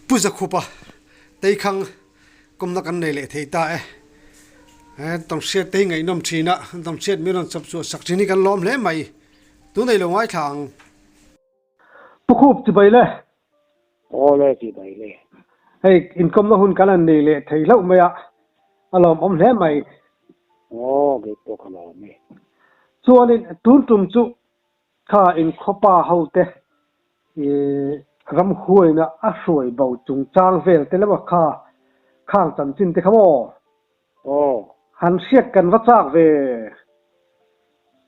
Pu Zakhupa Teikhang kawmna kan nei leh thei ta e. Tawnhriat te hi ngaihnawm thin a, tawnhriat min rawn chawp chhuah sak thin hi kan lawm hle mai. Tunei lo ngaithla ang. Pu Khup chibai le. Aw le chibai le. Hei inkawmna hun kan han nei leh thei hlauh mai a, a lawmawm hle mai. Aw kei pawh ka lawm e. Chuanin tun tum chu Kha inkhawpa hote i ramhuaina a hruai bo chungchang vel te lema kha khang chanchin te kha maw? Aw. Han hriat kan va chak ve.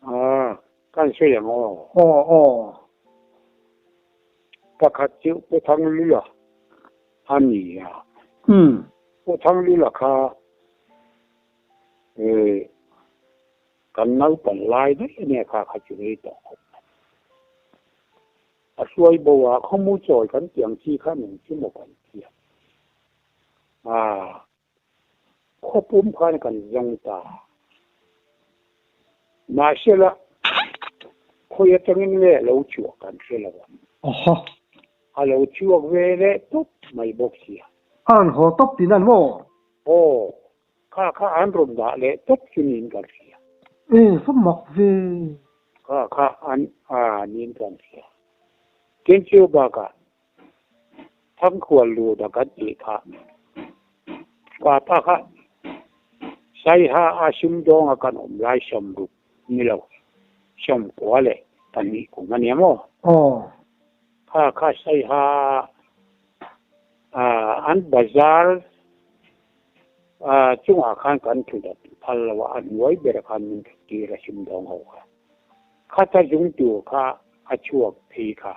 Aw, kan sawi ang aw. Aw, aw. Pakhat chu Pu Thanglula a ni a. Umm. Pu Thanglula kha i Kan naupan lai daih a nia kha kha chu rei tawh khawp mai. A hruai bo a, khawmu chawi kan tih ang chi khan eng chu maw kan ti a. Aa, khawpum khan kan zawng ta. Mahsela, khawi atangin nge a lo chhuah kan hre lo a. Awha. A lo chhuak ve leh tawp mai bawk sia. A rawn haw tawp tihna an maw? Aw, Kha kha an rawn dah leh tawp chu niin kan hria. E, va mak ve. Kha kha an a niin kan hria. Tin chu bakah Thangkhual lut a kan tih kha pa pa kha Saiha a sumdawnga kan awm lai sawmruk ni lo sawmkua leh pahnih kum a nia maw? Aw. Kha kha Saiha a an bazar Chungah khan kan thut a phal lo a, a hnuai berah khan min thut tir a sumdawng ho kha. Khata zung tur kha a chhuak phei kha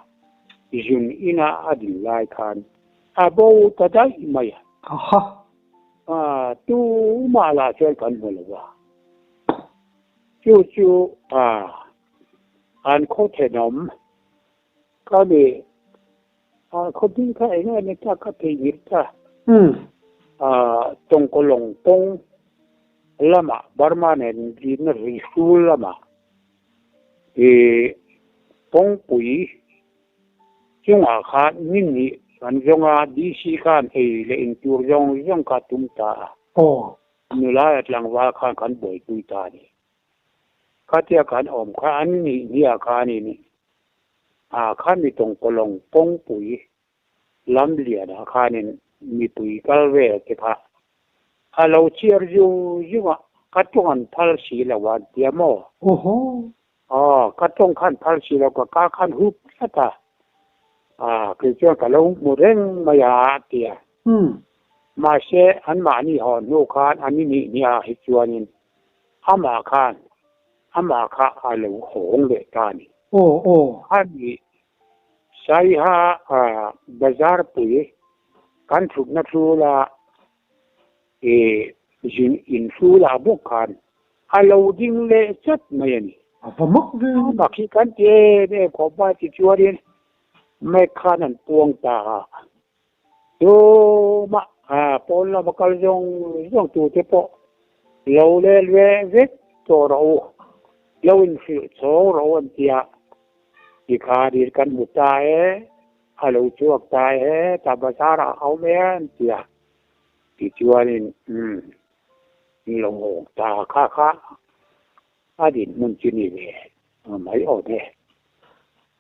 zun ina a din lai khan a bo ta daih mai a. Aha. Tumah lah chuan kan hmu lo a. Chu chu an khaw thenawm ka ni. Khaw ding kha eng nge ni ta ka theihngilh ta. Tawngkawlawng kawng lamah Burma nen inrinna ri hrul lamah i kawngpui chungah khan ni hnih kan zawng a, DC khan ei leh in tur zawng zawng kha a tum ta a. Nulai a tlangval khan kan buaipui ta a ni. Khatia kan awm kha an nih hniah khanin ah khan mi tawngkawlawng kawngpui lam lianah khanin mipui kal vel te kha a lo chhiar zung zung a, ka tawng an phal si lo a an tia maw? Awhaw. Aw, ka tawng khan phal si lo, ka ka khan hup tlat a, ah kei chuan ka lo hmu reng mai a a tia. Mahse anmahni hawn hnu khan an inih hniah hi chuanin Amah khan amah kha a lo hawng leh ta a ni. Aw aw. A nih, Saiha bazar pui kan thutna thula i zin in hrulah bawk khan a lo ding leh chat mai a ni. A va mak ve. Amah khi kan ti em em khawp a tichuanin Mike khan an puang ta a. Tumah pawn lama kal zawng zawng tute pawh lo lel ve vek tawh rawh u, lo inhrilh chhawng rawh u an ti a, tikhan in kan hmu ta e, a lo chhuak ta e, ta bazar ah a awm e an ti a, tichuanin umm lo awm ta kha kha a dinhmun chu ni ve mai awm e.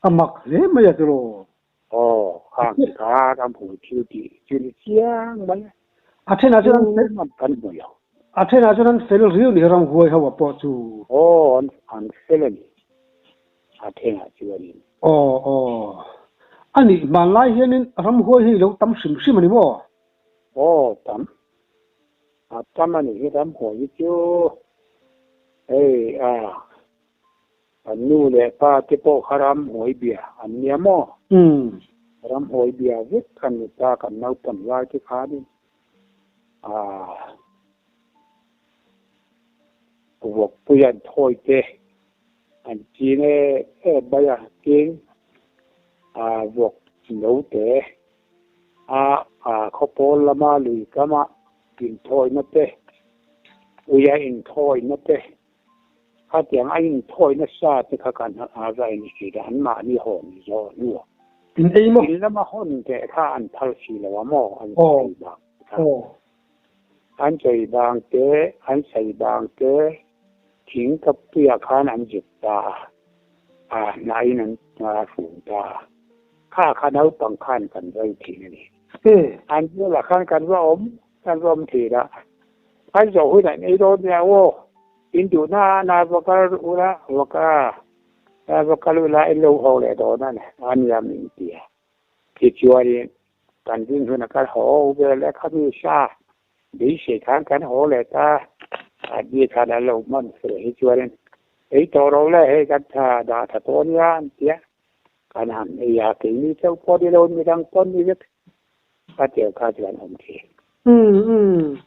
A mak hle mai a tiraw? Aw, khang ti kha ram hmui thil tih chu ni chiang mai a. A thenah chuan an fel kan hmu lo. A thenah chuan an fel riau ni ram huai ho a pawh chu. Aw, an an fel a ni. A thenah chuanin. Aw, aw. A nih hmanlai hianin ram huai hi lo tam hrim hrim a ni maw? Aw, tam. A tam a ni hi ram huai hi chu hei a. Kan nu leh pa te pawh kha ramhuai bia an nia maw? Ramhuai bia vek kan ni ta, kan naupan lai te khanin aah vawkpui an thawi te an chin em em mai a, tin aah vawk no te a aah khawpawl lama lui kama inthawina te, uia inthawina te. Khatiang a inthawi nasa te kha kan a va en hrilh a, anmahni hawn zawh hnuah. In ei maw? In lama hawn teh kha an phal si lo a maw? An sawi bang kha. An sawi bang te, an sawi bang te thing ka puiah khan an zuk ta a, a hnahin an hrun ta a. Kha kha naupang khan kan vai thin a ni. An bulah khan kan va awm, kan va awm thin a. Kan zawh hunah in ei dawn nia aw, in duhna na va kal ula, va kal a, va kal ula in lo haw leh dawn a ni, a nia min ti a. Tichuanin kan rin hunah kan haw vel e khami sa beisei khan kan haw leh ta, a ni khan an lo hman fel hi chuanin ei tawh lo le hei kan tha dah tha tawh nia an ti a. Kan han ei a, keini chauh pawh ni lo midang pawn ni vek a tel kha chu an awm thin. Umm umm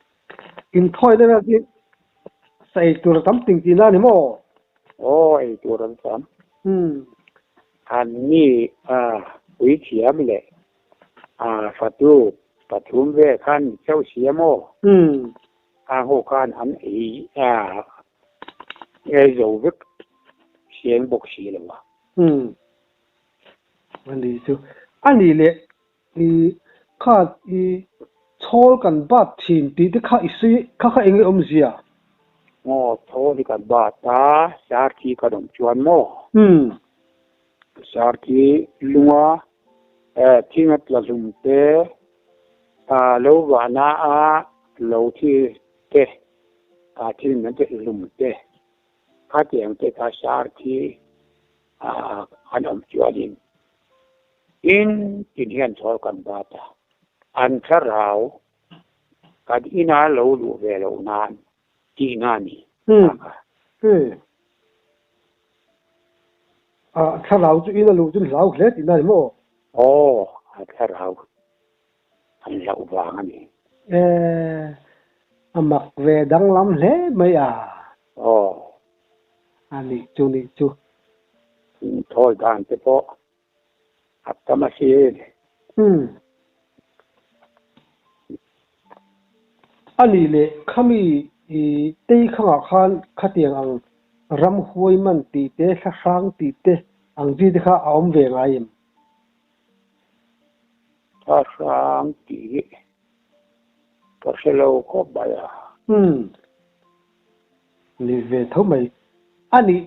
inthawi na vel hi sa ei tur a tam ting tihna a ni maw? Aw ei tur an tam. Umm. An ni a puithiam leh a fatu pathum vel khan ni chauh si a maw? Umm. A ho khan an ei a ei zo vek siang bawk si lo a. Umm. A ni chu. A nih leh i kha i chhawl kan bat thin tih te kha i sawi kha kha eng nge awmzia? Maw chhawl hi kan bat a, sar thi kan awm chuan maw? Umm. Sar thi lunga thing a tla hlum te, lo vahna a lo thi te, thil nan te hlum te. Khatiang te kha sar khi an awm chuanin in tin hian chhawl kan bat a, an thlarau kan ina lo luh ve loh nan tihna a ni ta kha. A thlarau chu ina luh chu hlau hle tihna a ni maw? Aw, a thlarau an hlauh vang a ni. E, a mak ve danglam hle mai a. Aw. A nih chu nih chu. Thawi dan te pawh a tam a sin. Umm. A nih leh khami i tei khangah khan khatiang ang ramhuai man tih te, thla hrang tih te ang chi te kha a awm ve ngai em? Ka hrang tih hi ka hre lo khawp mai a. Umm. Ni ve tho mai. A nih,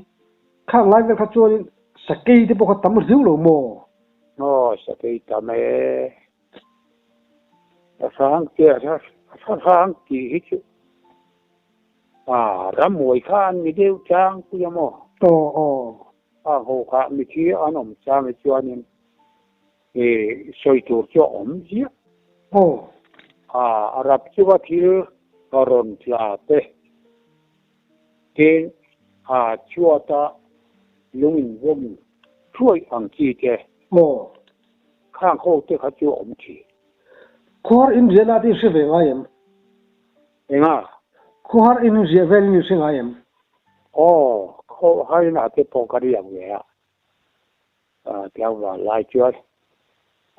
khang lai vel kha chuanin sakei te pawh kha tam riu lo maw? Aw, sakei tam e. Ka hrang tih a, ka hrang tih hi chu a ramhuai kha an ni deuh tlangpui a maw? Aw, aw. A ho kha mithi an awm chang hi chuanin i sawi tur chu a awm ziah. Aw. A rap chu a thil a rawn tla te tin a chhuata lung invawm thuai ang chi te. Aw. Khang ho te kha chu a awm thin. Khuar in riahna te i hre ve ngai em? Enga? Khuahar in riah vel in i hre ngai em? Aw, khuahar in ah te pawh ka riak ve a, tlangval lai chuan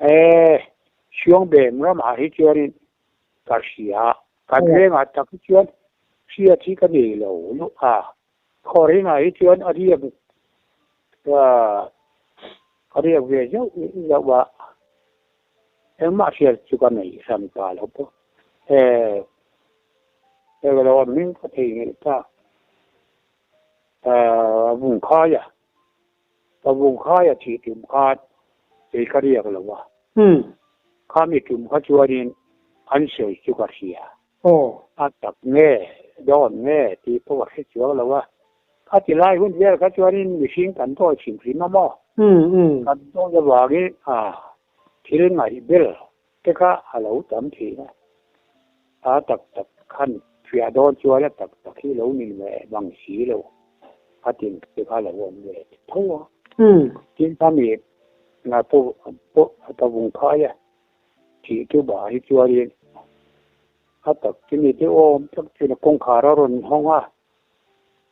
e Hriangbem ram ah hi chuan ka hria a, kan veng ah tak hi chuan hriat hi ka nei lo luh a, khuahar in ah hi chuan a riak ka riak ve zauh zauh a. Engmah hriat chu ka nei hran ta lo pawh. He elo a hming ka theihnghilh ta. A vung khai a, ka vung khai a thih tum khan kei ka riak lo a. Khami tum kha chuanin an sawi chu ka hria. A tak nge, dawn nge tih pawh ka hre chuang lo a. Kha ti lai hun vel kha chuanin mihring kan dawi hrim hrim a maw? Kan dawi avangin a thil ngaih bel te kha a lo tam thin a. A tak tak khan fiah dawn chuan a tak tak hi lo ni leh bang si lo a tin te kha lo awm ve tho a. Tin khami pawh a vung khai a. Thih chu bah hi chuanin a tak chu ni te awm tak chuan a kawngkhar a rawn hawng a,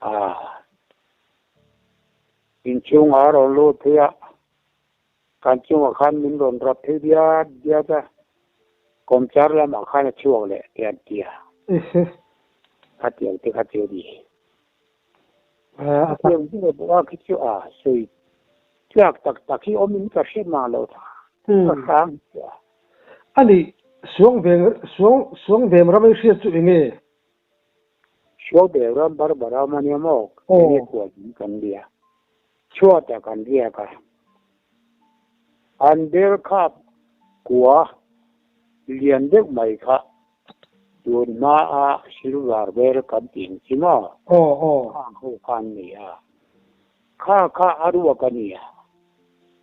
ah inchhungah a rawn lut phei a, kan chungah khan min rawn rap phei diat diat a, kawmchar lamah khan a chhuak leh te an ti a, khatiang te kha chu a ni. Khatiang chu a khi chu a sawi tlak tak tak hi awmin ka hre mah lo. Ka hrang chiah. A nih, Suangveng Suang Suangvem ram ei hriat chu eng nge? Suangvem ram Barbara awm a nia maw? Enge khualzin kan nia. Chhuatah kan riak a. An bel khap kua lian deuh mai kha tun hmaa silver bel kan tih ang chi maw? Khang ho kha an ni a. Kha kha a ruak a nia.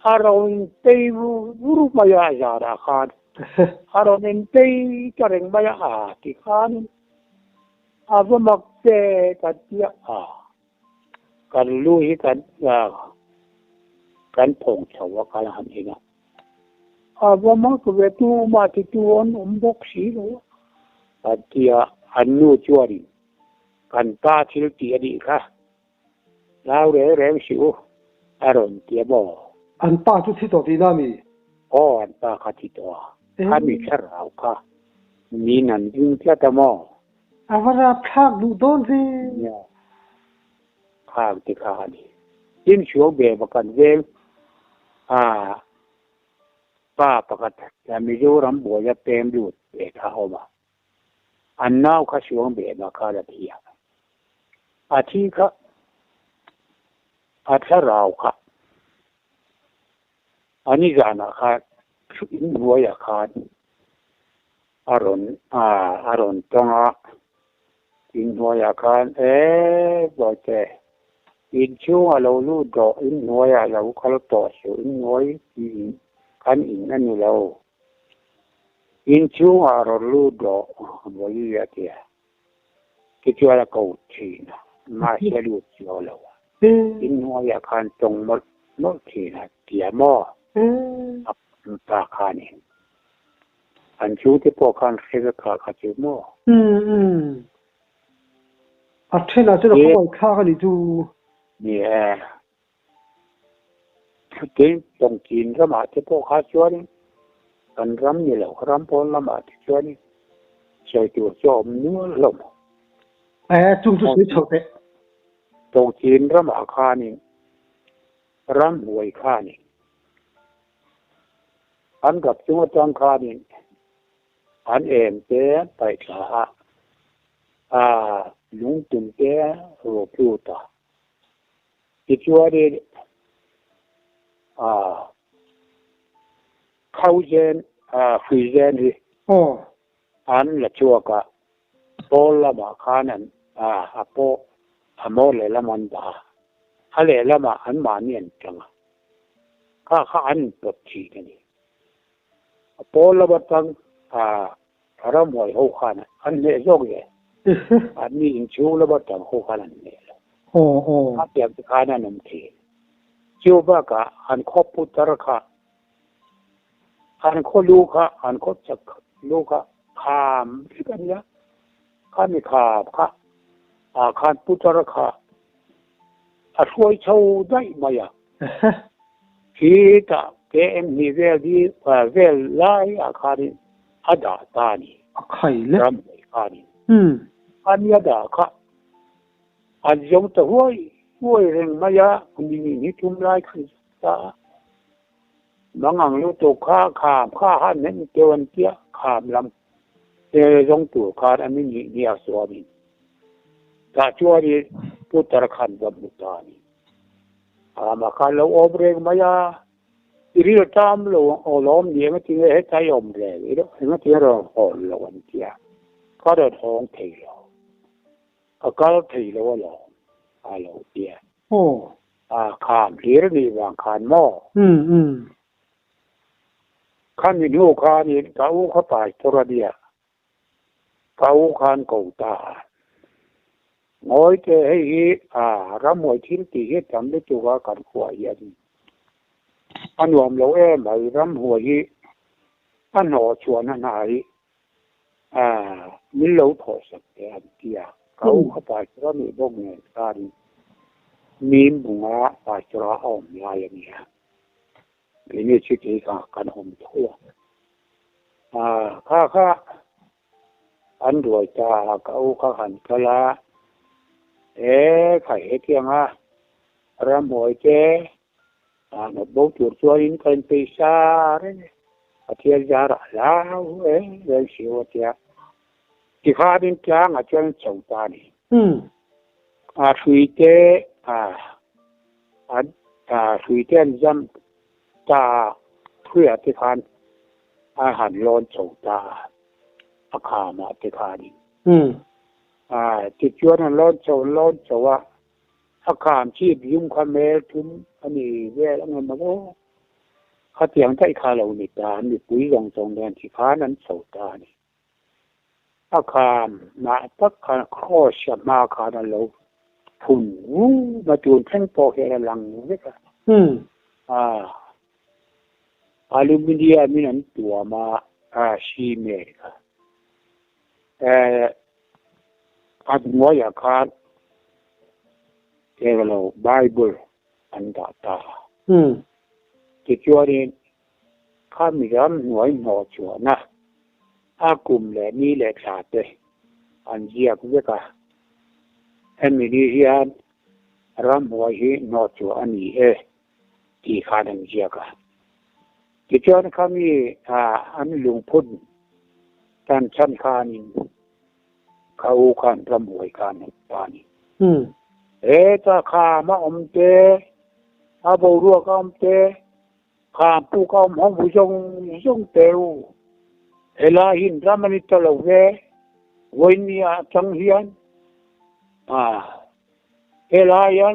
A rawn tei vur mai a zarah khan a rawn intei ta reng mai a, a ti khanin a va mak che kan ti a, a kan lu hi kan kan phawng chho a kal han en a, a va mak ve tumah ti tu an awm bawk si lo a, kan ti a, an nu chuanin kan pa thil tih a nih kha. Nau reng reng si u, a rawn ti a maw? An pa chu thi tawh tihna a mi? Aw, an pa kha thi tawh a. Kha mi thlarau kha min an ding tlat a maw? A va rapthlak duh dawn ve. Nia, khang te kha a ni. Tin suang ve va kan veng a pa pakhat Mizoram buaia pem lut ve kha a awm a. An nau kha suang ve mah kha la thi a. A thi kha a thlarau kha a nizanah khan inhnuaiah khan a rawn a rawn tawng a, inhnuaiah khan e Bawihte inchhungah lo lut rawh, inhnuaiah lo kal tawh suh, inhnuai tih kan in a ni lo. Inchhungah rawn lut rawh Vawi a ti a, tichuan a ko thin a, mahse lut chiau lo a, inhnuaiah khan tawng mawlh mawlh thin a ti a maw? A pa khanin an chhungte pawh khan hre vek kha kha chu maw? A thenah chuan a khawngaihthlak a nih chu. Ni e. Tin, Tawngtin ramah te pawh kha chuanin kan ram ni lo, ram pawn lamah te chuanin sawi tur chu a awm nual hlawm. E, chung chu sawi chho teh. Tawngtin ramah khanin ramhuai khanin an rap chung atang khanin an em te paih thla a, a lungtum te rawp lut a. Tichuanin Khauzen Hruizen hi an la chhuak a, pawl lamah khan an a pawh a maw lehlam an dah a, a lehlamah anmahni an tang a, kha kha an inpawt thin a ni. A pawl lam atang Ramhuai ho khan an hneh zawk le. Anni inchhung lama tang ho khan an hneh lo. A piang te khan an awm thin. Chu bakah an khaw putar kha, an khaw lu kha, an khaw chak lu kha kham vek a nia. Khami kham kha ah khan putar kha a hruai chho daih mai a. Khitah KM hnih vel hi vel lai ah khanin a dah ta a ni. A khai le. Ram mai khanin. A nia dah kha an zawng ta huai huai reng mai a, ni ni thum lai khan zawng ta a. Mangang lutuk kha kham kha han en teuh an tia kham lam te zawng tur khan a ni nih nia chuanin tah chuanin putar khan va hmu ta a ni. Ama khan lo awm reng mai a, i ril tam lo aw lawm ni eng atinge heta i awm reng i eng atinge rawn hawn lo an ti a, ka rawn hawng thei lo, ka kal thei lo alawm a lo ti a. A kham hlir anih vang khan maw? Khami hnu khanin ka u kha pastor a nia, Ka u khan ko ta a. Ngawi teh hei hi a ramhuai thil tih hi tam lutuk a kan khuah hi a ni. A nuam lo em mai ramhuai hi a hnawh chhuahna hna hi a min lo thawh sak teh an ti a. Ka u kha pastor a nih bawk nen khanin mim bunga pastor a awm lai a nia. Keini chu kei kha kan awm tho a. Kha kha an ruai ta a, ka u kha han kal a, e kha hetianga ramhuai te hnawt bo tur chuanin ka inpeih sa reng e. Pathian zarah hlau reng reng si u a tia. Tikhanin tlangah chuan an cho ta a ni. A hruite an hruite an zam ta a, hruiah te khan a han lawn chho ta a, a khamah te khanin. Tichuan an lawn chho an lawn chho a, a kham chhip zum kha mel thum a ni vel ang em aw. Khatiang daih kha lo ni ta, mipui zawng zawng nen ti khan an chho ta a ni. A kham mah tak khan Kraws a hma khan a lo phun vum a, tun thleng pawh hian a lang vek a. Aluminium in an tuam a, cement kha. A hnuaiah khan englo Bible an dah ta. Tichuanin khami ram hnuai hnawh chhuahna a kum leh ni leh thla te an ziak vek a. Hemi ni hian ramhuai hi hnawh chhuah a ni e tih khan an ziak a. Tichuan khami an lungphun tan chhan khanin Ka u khan ramhuai khan a pa a ni. Heta kham a awm te, a boruak a awm te, kham puk a awm ho bu zawng zawng te u. Helai hi ram a ni ta lo ve, vawinia atang hian helaia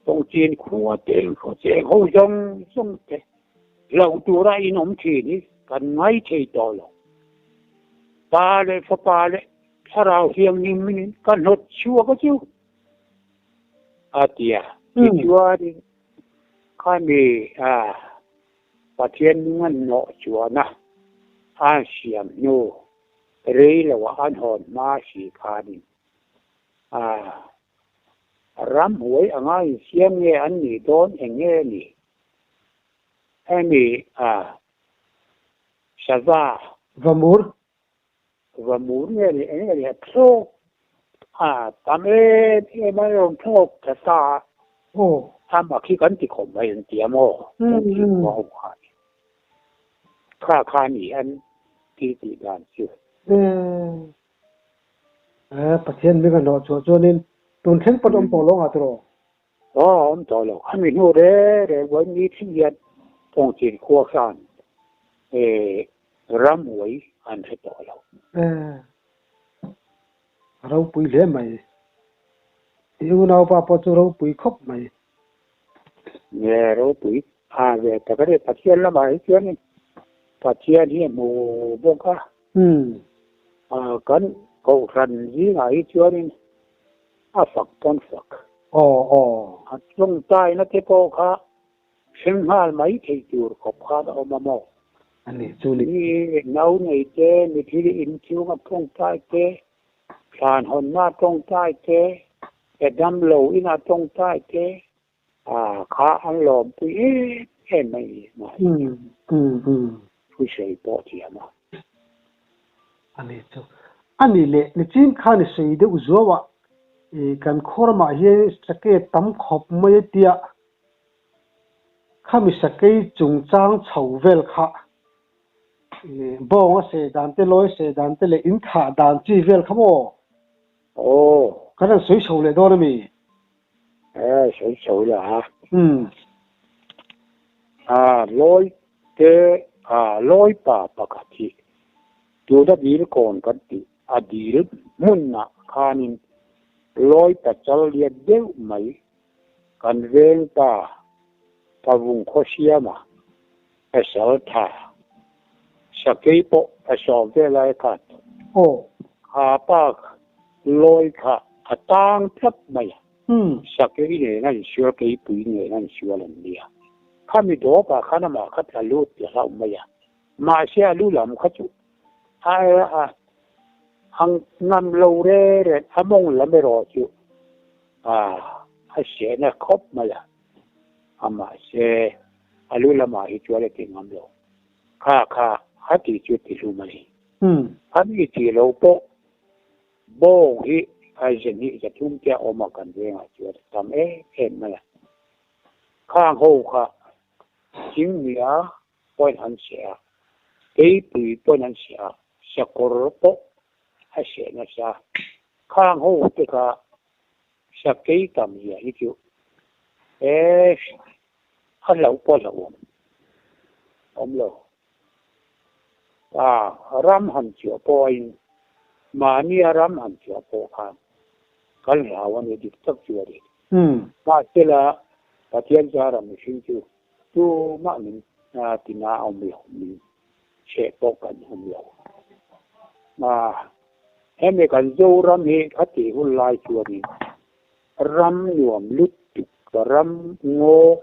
tawngchin khua te, khaw cheng ho zawng zawng te hlauh tura in awm thin hi kan ngaithei tawh lo. Pa leh Fapa leh Thlarau Thianghlim in ka hnawt chhuak a chu, a ti a. Tichuanin khami Pathian nung an hnawh chuan a an siam hnu rei loah an hawn hma si khanin ramhuai anga insiam nge an nih dawn eng nge ni? Hemi Sava. Vamur. Vamur nge ni eng nge ni a thlawk a tam em em a rawn thlawk ta ta a. Aw. A mak hi kan ti khawp mai an ti a maw? Kan ti khua ho kha ni. Kha kha ni an ti tih dan chu. Eeh Pathian hming a hnawh chhuah chuanin tun thleng pawn awm tawh lo ngah tiraw? Aw awm tawh lo. Khami hnu reng reng vawi ni thleng hian Pawngchin khua khan ramhuai an hre tawh lo. Eeh a ropui hle mai. I unaupa pawh chu ropui khawp mai. Nge ropui a ve tak a ni. Pathian lamah hi chuan Pathian hi a hmu bawk a. Kan kohhran zingah hi chuanin a fak pawn fak. Aw aw. A tawngtaina te pawh kha thleng nghal mai thei tur khawp khan a awm a maw? A ni chu ni. Mi no nei te, mi thil inchhunga tawngtai te, thlan hawnna tawngtai te, e damlo ina tawngtai te, kha an lawmpui em em mai ni mai. Thusawi pawh thiam a. A ni chu. A ni leh nichin khan i sawi deuh zuau a, kan khaw ramah hian sakei tam khawp mai a tia, khami sakei chungchang chho vel kha bawng a seh dan te, lawi a seh dan te leh in thah dan chi vel kha maw? Aw. Kan han sawi chho leh dawn a mi? He sawi chho la a. A lawi te a lawi pa pakhat hi tuna dil kawn kan tih a dil hmunah khanin lawi pachal lian deuh mai kan veng pa Pavung Khawsiama pasal tha sakei pawh a sawm ve lai khan kha pa lawi kha a tang tlat mai a, sakei nen a insual keipui nen a insual an nia. Khami dawpah khan amah kha tla lut ti hlauh mai a, mahse a lu lam kha chu a a ang ngam lo re re a mawng lam erawh chu a a sehna khawp mai a. A mahse, a lu lamah hi chuan a ti ngam lo. Kha kha a tih chu ti hlum a ni. A mi tih lo pawh bawng hi a zahnih zathum te a awm a kan vengah chuan a tam em em mai a. Khang ho kha thing nia pawhin an seh a. Keipui pawn an seh a, sakawr pawh a seh nasa. Khang ho te kha sakei tam zia hi chu e a hlauh pawh a hlauhawm awm lo. A ram han chhuah pawhin mahnia ram han chhuah pawh khan kan hlau a ni dik tak chu a ni. Mahsela Pathian zara mihring chu tumah min tina a awm lo, min chheh pawh kan awm lo. Hemi kan Zoram hi khatih hun lai chuanin ram nuam lutuk, ram ngaw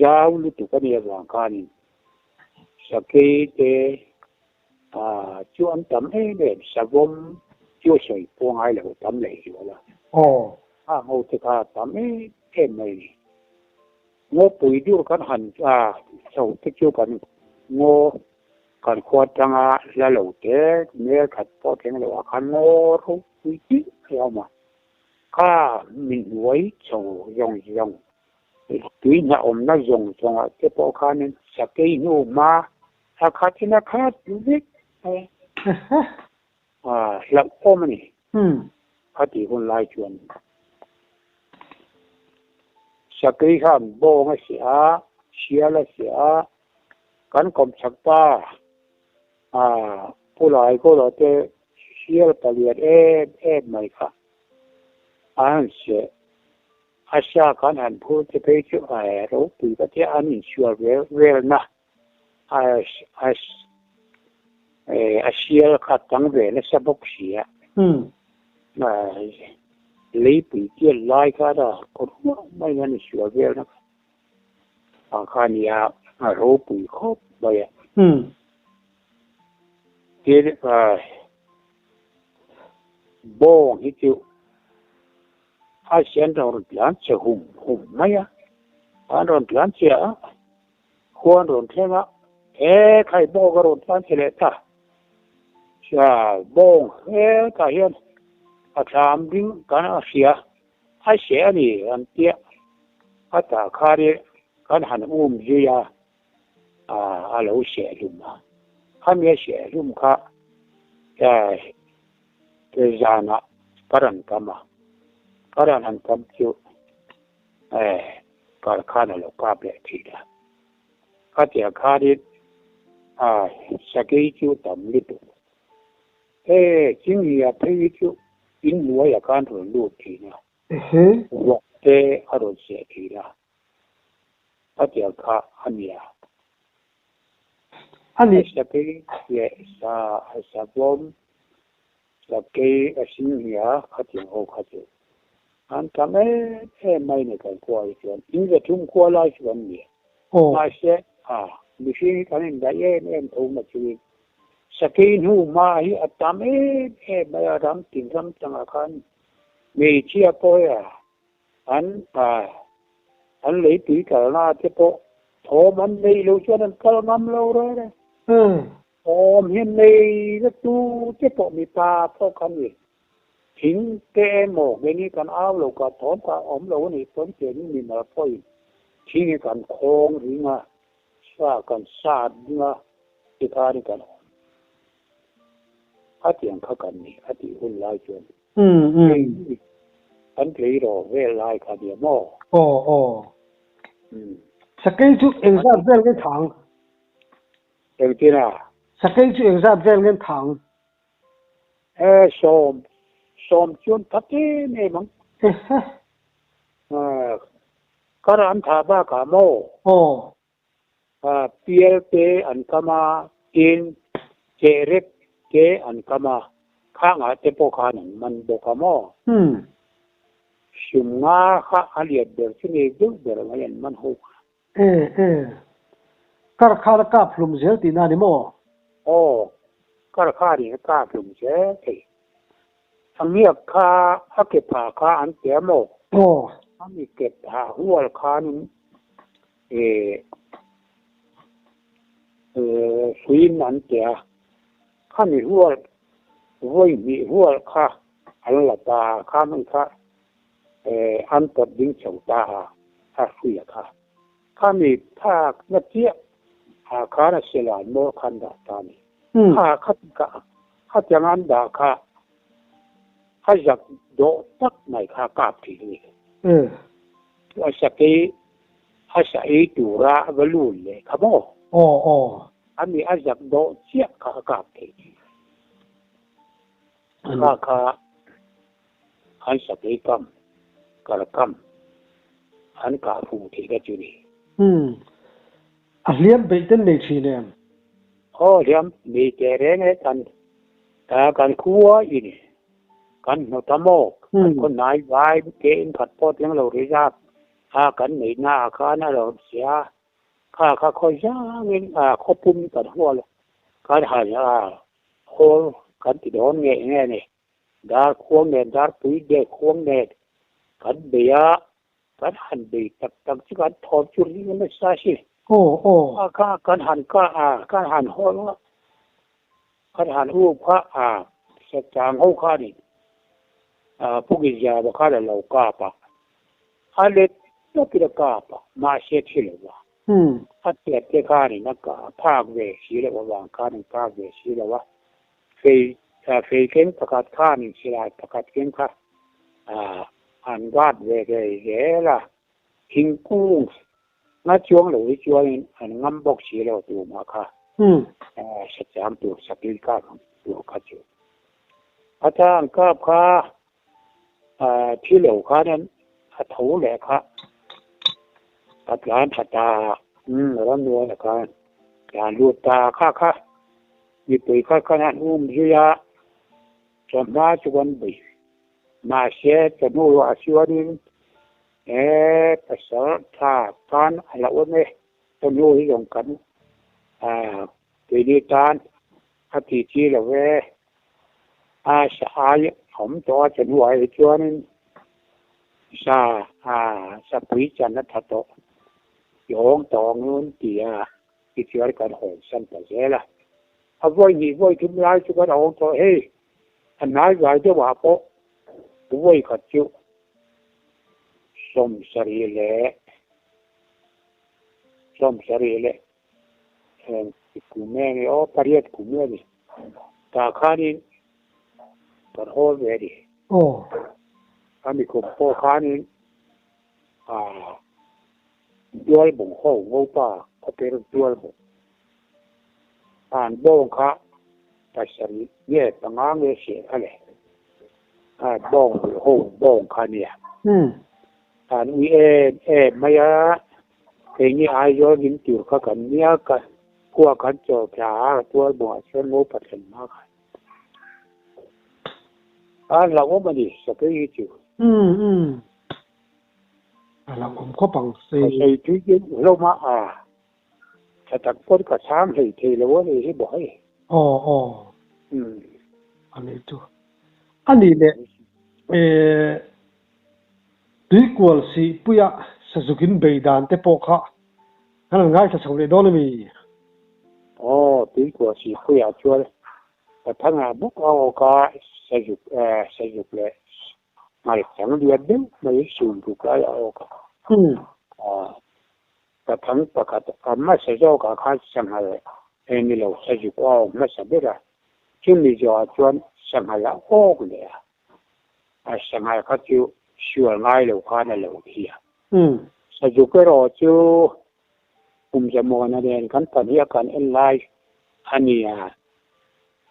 zau lutuk a nih avang khanin Sakei te chu an tam em em, savawm chu a sawi pawh ngai lo, tam leh zual a. A ngo te kha a tam em em mai a ni. Ngawpui dur kan han chho te chu kan ngaw kan khua atanga hla lo te mel khat pawh thleng lo ah khan ngaw ropui chiah a awm a, kha min hnuai chho zawng zawng Tui hna awmna zawng zawngah te pawh khanin sakei hnu hma a khatin a khat vek mai a, hlauhawm a ni. A tih hun lai chuan sakei khan bawng a seh a, sial a seh a, kan kawmchhak pa Pu Laikawla te sial palian em em mai kha a han seh. A sa kan han phur te phei chu a ropui ka tia an insual vel velna a a a sial kha tang ve nasa bawk si a. Leipui tial lai kha a ruah maiin an insual velna kha ang kha a nia a ropui khawp mai a. Tin bawng hi chu A sian rawn tlan che hum hum mai a, an rawn tlan che a, khua an rawn thleng a, he khai bawng a rawn tlan che leh ta. Cha bawng hetah hian a thlam ding kan a hria, a hre a ni an tia, a tah khan i kan han um zui a, a lo seh hlum a, khami a seh hlum kha Zanah ka rawn kam a, ka rawn han kam chu kar khan a lo kap leh thin a. Khatiang khanin sakei chu tam lutuk. He Chinghnia phei hi chu inhnuaiah khan rawn lut thin a, vawk te a rawn seh thin a. Khatiang kha a nia. A ni. Sakei leh sa savawm, sakei a singhnia khatiang ho kha chu an tam em em mai ni kan khua hi chuan in za thum khua lai chu an ni. Mahse a mihring hi kan indaih em em tho na chuin sakei hnu hma hi a tam em em mai a, ram tin ram tangah khan hmeichhia pawh hi a An an leipui kalna te pawh thawm an nei lo chuan an kal ngam lo reng e. Thawm hi nei na tu te pawh mipa pawh kha ni. Thing te emaw keini kan au lo ka thawm kha awm lo a nih pawn keini mimal pawhin thing hi kan khawng ring a, sa kan sat ding a tikhan kan awm. A tiang kha kan ni a tih hun lai chuan. Hei kan tleiraw vel lai kha nia maw? Aw aw. Sakei chu engzat vel nge thang? Engtin a? Sakei chu engzat vel nge thang? E sawm, sawm chuan that em em ang. Kar an tha bakah maw? Aw. Pial te an kam a, tin Cherep te an kam a, khangah te pawh khan an man bawk a maw? Sum nga kha a lian ber chu nei deuh ber mai an man ho kha. E e, kar khan a kap hlum zel tihna a ni maw? Aw, kar khanin a kap hlum zel thei. A ngiak kha a ke phah kha an pe a maw? Aw. A mi ke phah hual khanin Suiin an ti a, khami hual vawi hnih hual kha an la ta a, khami kha an pawt ding chho ta a, a hruia kha. Khami phakna chiah Ah khan a silai maw khan dah ta a ni. Kha kha khatiang an dah kha a zak dawh tak mai kha kap thin a ni. A sakei a sa ei tura a va lut leh kha maw? Aw aw. Ani a zak dawh chiah kha a kap thei thin. Kha kha an sakei kam, kal kam an kah fuh thei kha chu ni. Umm. A hliam beih ten nei thin em? Aw hliam nei teh reng e kan kan khua in kan hmu ta maw? Kan khaw hnai vai te in khat pawh thleng lo rizap a kan neihna ah khan a lo sia kha kha khaw zangin khaw pum kan hual kan han hawl kan ti dawn nge nge ni. Dar khuang nen dar pui dek khuang nen kan bei a Kan han bei tak tak chu kan thawm chu ring nasa a si. Aw aw. A kha kan han ka a kan han hawl a kan han up kha a sachang ho khanin a pukizia ba khan a lo kap a a let tawpin a kap a mahse thi lo va a tiat te khanin a ka phak ve si loh avang khan an kap ve si lo a fei fei keng pakhat khanin silai pakhat keng kha a An guard ve ve zel a, thingkung nga chuang lo hi chuanin an ngam bawk si lo tumah kha sachang tur sakil kap ang tur kha chu. A ta an kap kha thi lo khan an a tho leh kha a tlan tha ta ramnuaia khan tlan lut ta kha kha mipui kha khan an um zui a, chawhma chu kan bei. Mahse, chawhnu ah chuanin he pasal tha tan a la awm e, chawhnu hi zawng kan keini tan a ti chi lo e, a sa ai a awm tawh a chawhnu ah hi chuanin sa sapui chan a tha tawh i awng tawh ang un ti a tichuan kan hawnsan ta zel a, a vawi hnih vawi thum lai chu kan awng tawh hei. A hnai vai deuh ah pawh vawi khat chu sawmsarih leh sawmsarih leh kum nge ni aw pariat kum nge ni tah khanin kan hawl ve a ni. Aw. A mikhum pawh khanin ah Tualbung ho ngopa khawper Tualbung an bawng kha pasarih nge panga nge hriat kha le a bawng hul ho bawng kha nia an ui em em mai a keini Aizawl min tur kha kan nia ka khua kan chaw thla a Tualbung ah chuan ngopa thlen hma khan a hlauhawm a ni sakei hi chu. A lo awm khawp ang se. Ka sawi tui deuh hlawm a, a tha tak pawn ka chhang hlei thei lo a nih hi bawk hei. Aw aw. A nih chu. A nih leh eh tuikual sihpuia sazukin bei dan te pawh kha kan han ngaithla chho leh dawn a mi? Aw tuikual sihpuiah chuan Pathanga bawk a awk a, sazuk eh sazuk leh Ngaichang lian deuh mai sum ruk lai a awk a. Ka thang pakhat a hmasa zawkah khan sanghal eng ni lo sazuk a awk hmasa ber a, chumi zawhah chuan sanghal a awk leh a, a sanghal kha chu sual ngai lo khan a lo thi a. Sazuk erawh chu kum zamuana nen kan pahnih a kan en lai a ni a.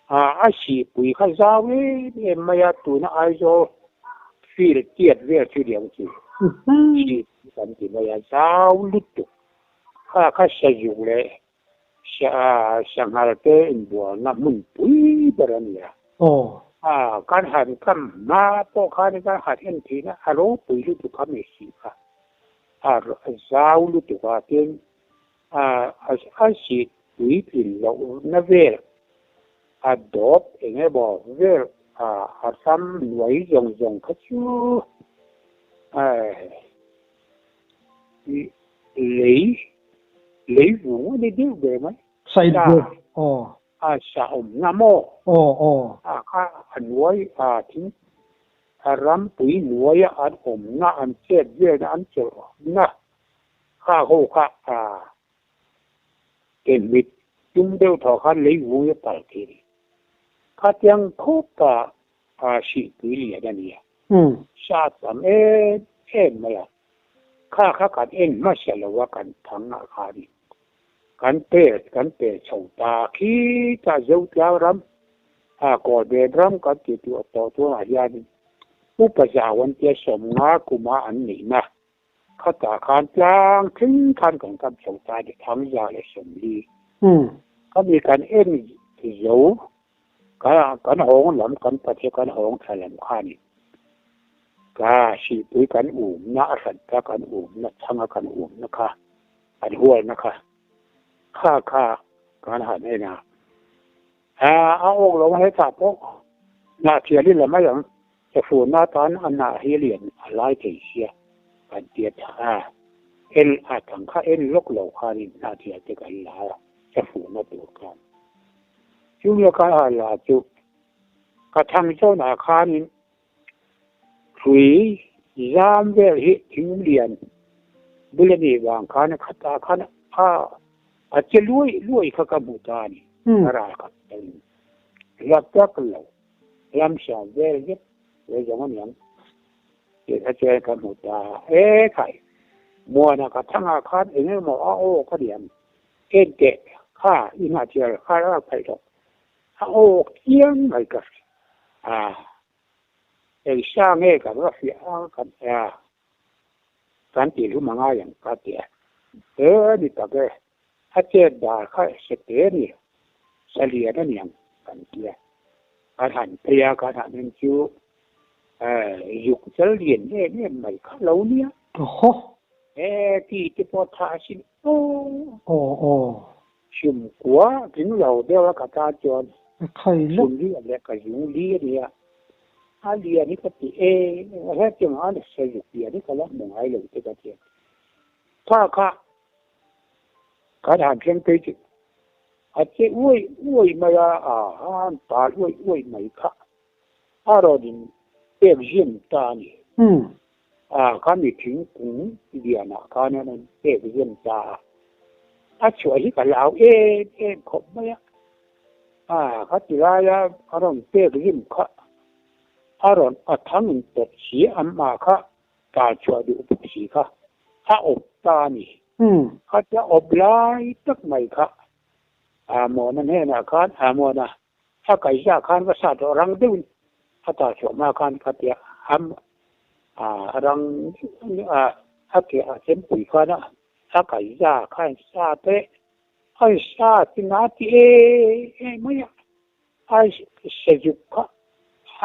A sihpui kha zau em em mai a, tuna Aizawl field tiat vel chu liang chu sihpui kan ti mai a, zau lutuk kha kha sazuk leh sanghal te inbualna hmunpui ber a ni a. Kan han kam hma pawh khan kan han en thin a, a ropui lutuk kha mi sih kha a zau lutuk a, tin A sih puitlin lohna vel a dawp eng emaw vel a ram hnuai zawng zawng kha chu lei lei vung a ni deuh ber mai. Side board aw. A sa awmna maw? Aw aw. A kha a hnuai a thing a ram pui hnuaia an awmna an chet velna an chawlhna. Kha ho kha Ke mit tum deuh thaw khan lei vung hi a pal thei a ni. Khatiang khawpa hrihpui lian a ni a, sa tam em em mai a, kha kha kan en hmasa lo a kan thang ah khan kan pe kan pe chho ta khi ta Zotlang ram Kawlbem ram kan tih tawh tawh tunah hianin upa zau an tia 50 kuma an nihna Khatah khan tlang tling khan kan kap chho ta ni 140. Khami kan en zo kan hawng lam kan pathe kan hawng thla lam khanin ka hrihpui kan umna a hran ta kan umna chhanga kan umna kha an hualna kha kha kha kan han en a. A awk lo hetah pawh hnah thial i la mai ang, chawhruhna atan a hnah hi a lian a lai thei sia kan tia tha a, en a thang kha en lawk lo khanin hnah thial te kan la a, chawhruhna tur khan. Chumi a kal han la chu ka thang zawnah khanin hrui zam vel hi thing lian bul a nih vang khan a khatah khan a a che luai luai kha ka hmu ta a ni. A ral khat telin hla tak lo lam hriat vel vek ve zawng a niang tih kha chuan ka hmu ta e khai. Muana ka thangah khan eng emaw a aw ka niang en teh kha i ngahchial kha a rak phaih rawh a aw chiang mai ka hria. A eng sa nge kan va fiah a kan a kan tih hlum a ngai ang ka ti a he ni tak e a chet dar kha se te a ni sa lian a niang kan ti a kan han phei a kan han en chu zuk chal lian em em mai kha lo nia he ti te pawh tha asin aw aw aw. Hrim kua tling lo deuh a ka tan chuan Khai lawk. Hrim li leh ka zung li a nia. A lian hi ka ti e, hetiang a nasa zuk lian hi ka la hmu ngai lo te ka ti a. Kha kha kan han thleng phei chu a che uai uai mai a, a han tal uai uai mai kha a rawn in pek zim ta a ni. A kha mi thingkung lianah khan an rawn pek zem ta a, a chhuah hi ka lau em em khawp mai a. A kha ti laia a rawn pek zim kha a rawn a thang in tawp si amah kha tar chhuah duh bawk si kha a awp ta a ni. Khatia awp lai tak mai kha a Mawna hnenah khan a Mawna A kaihza khan va sat rawh rang deuhin a ta chhuah hma khan ka tia am a rang deuh a a ke a chempui khan a a kaihza khan sat e a sat chu na ti e e mai a a sazuk kha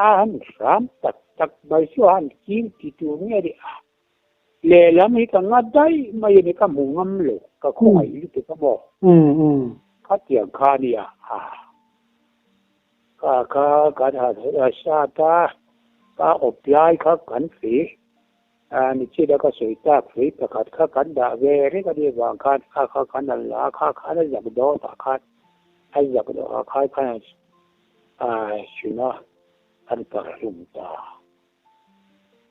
a han hram tak tak mai chu a han kil ti tur nge ni a lehlam hi ka nga daih mai a ni ka hmu ngam lo ka khawngaih lutuk a maw khatiang kha a nia a ka kha kan han sat a ka awp lai kha kan fei a nichina ka sawi tak fei pakhat kha kan dah ve reng a nih vang khan kha kha kan han la a kha khan a zak dawt ah khan a zak dawh ah khan khan a chhun a an parhlum ta.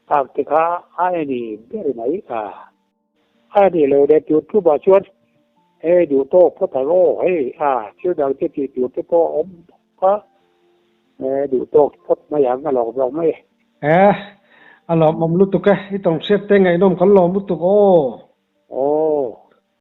Phak te kha a eni ber mai a. A nih loh leh tur thupah chuan hei duh tawk phawt ang aw hei a thil dang te tih tur te pawh a awm bawk a, duh tawk phawt mai ang a lawk zawk mai e. Eh, a lawmawm lutuk e, i tawnghriat te ngaihnawm kan lawm lutuk aw. Aw.